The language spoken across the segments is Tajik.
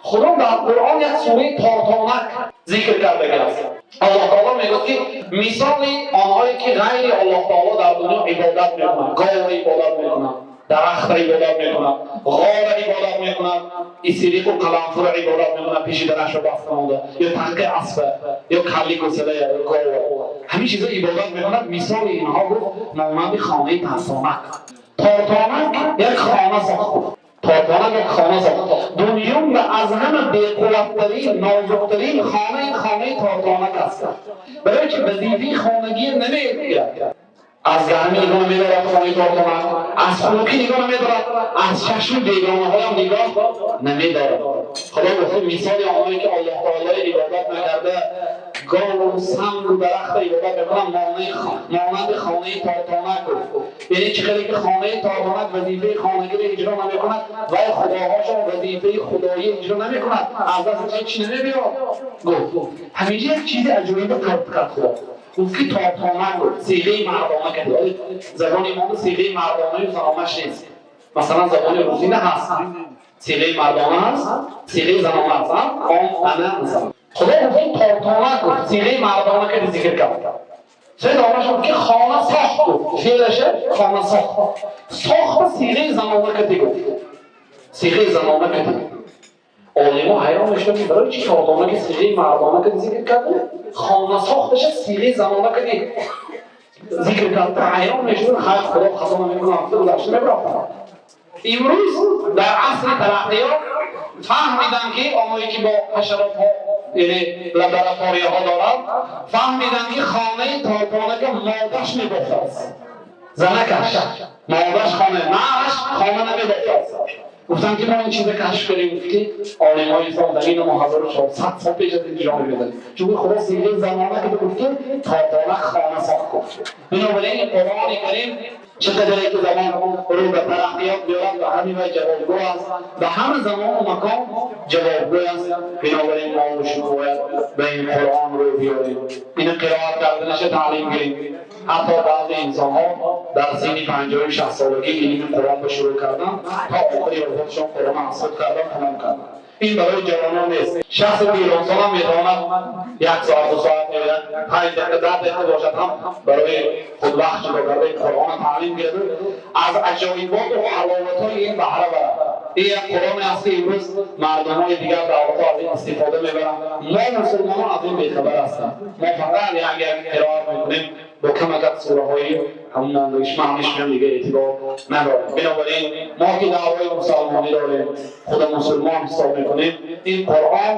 Худо дар Қуръон як сураи Тортонак зикр кардагиаст. Аллоҳ таоло мегӯяд, ки мисоли онҳое ки ғайри Аллоҳ таоло дар дунё ибодат мекунанд, говро ибодат мекунанд, дарахтро ибодат мекунанд, ғорро ибодат мекунанд, исириқу қаламфурро ибодат мекунанд, пеши дарахтро баста монда, ё таққи аспа, ё калли гӯсала, ё гова, ҳамин чизо ибодат мекунанд. Мисоли инҳо, гуфт, монанди хонаи Тортонак. Тортонак як хона сохт. Тортонак як хона сохт. Дунё аз ҳама беқувваттарин, нозуктарин хона ин хонаи Тортонак аст. Барои чи? Вазифаи хонагӣ намегирад. Аз гармӣ нигоҳ намедорад хонаи Тортонак, аз хунукӣ нигоҳ намедорад, аз чашми бегонаҳоям нигоҳ намедорад. Худо гуфта, мисоли онҳое ки Аллоҳ таолоро ибодат накарда, гову сангу дарахтро ибодат мекунанд, монанди хонаи Тортонак, гуфт. Яъне чӣ хеле ки хонаи Тортонак вазифаи хонагиро иҷро намекунад, вай худоҳошон вазифаи худоӣ иҷро намекунад, аз дасташон чӣ намебиёд, гуфт. Ҳаминҷа як чизи аҷоибе қайд кард Худо. Гуфт ки Тортонак, гуфт, сиғаи мардона кард. Забони мо сиғаи мардонаю занонаш нест. Масалан, забони русӣ на ҳаст, сиғаи мардона ҳаст, сиғаи занона ҳаст, он, ана. Масалан, Худо гуфт ки Тортонак, гуфт, сиғаи мардона карди зикр кард. Се домаш гуфт ки хона сохт, гуфт, феълаша хона сохт. Сохта сиғаи занона карди, гуфт, сиғаи занона карди. Олимо ҳайрон мешуданд, барои чи Тортонаки сиғаи мардона карди зикр кард, хона сохташа сиғаи занона карди зикр кард? Ҳайрон мешуданд. Хайр, Худо хато намекунад, гузашта мебарафтанд. Имрӯз дар асри тараққиёт фаҳмиданд, ки онҳое ки бо ҳашаротҳо, яъне лабораторияҳо доранд, фаҳмиданд, ки хонаи Тортонака модаш мебофтааст, занакаш, модаш хона, нараш хона намебофтааст. Гуфтанд, ки мо ин чиза кашф кардем, гуфт, ки олимои ислом замина мо 1400 сол пеш аз ин ҷо мебеданд, чунки Худо сиғаи занона ки гуфт, ки Тортонак хона сохт, гуфт. Бинобар ин Қуръони Карим чӣ қадаре ки замон рӯ ба тараққиёт биёрад, ба ҳамин вай ҷавобгӯ аст, ба ҳама замону макон ҷавобгӯ аст. Бинобар ин мо шумо бояд ба ин Қуръон рӯ биёрем, ин қироат карданаша таълим гирем. Ҳатто баъзе инсонҳо дар синни 50-у 60 солагӣ илми Қуръонро шурӯъ карданд, то охири вафотшон Қуръонро аз худ кардан, тамом карданд. Ин барои ҷавонон нест. Шахси пиронсолам метавонад як соат, 2 соат ё як 5 дақиқа, 10 дақиқа бошад ҳам, барои худ вақт ҷудо карда ин Қуръонро таълим гирад, аз аҷоиботу ҳаловатҳои ин баҳра барад. Ин як Қуръоне аст, ки имрӯз мардумои дигар давлатҳо аз ин истифода мебаранд. Мо мусулмонон аз ин бехабар ҳастем. Мо фақат як як қироат мекунем бо камакак сураҳои ҳамон мондагиш, маъниш меам, дига эътибор надорем. Бинобар ин мо ки даъвои мусалмонӣ дорем, худа мусулмон ҳисоб мекунем, ин Қуръон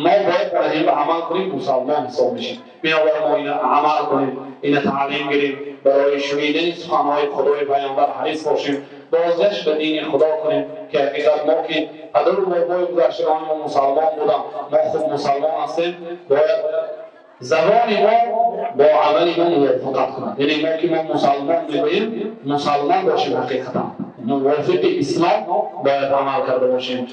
мо бояд ба ин амал кунем, мусалмон ҳисоб мешем. Бинобар мо ина амал кунем, ина таълим гирем, барои шунидани суханҳои Худои Паёмбар ҳарис бошем, бозгашт ба дини Худо кунем, ки ҳақиқат мо ки падару бобои гузаштагони мо мусалмон буданд, мо худ мусалмон ҳастем, бояд забони мо бо амали мо мувофиқат кунад. Яъне мо ки мо мусалмон мегӯем, мусалмон бошем, ҳақиқатан мувофиқи ислом бояд амал карда бошем.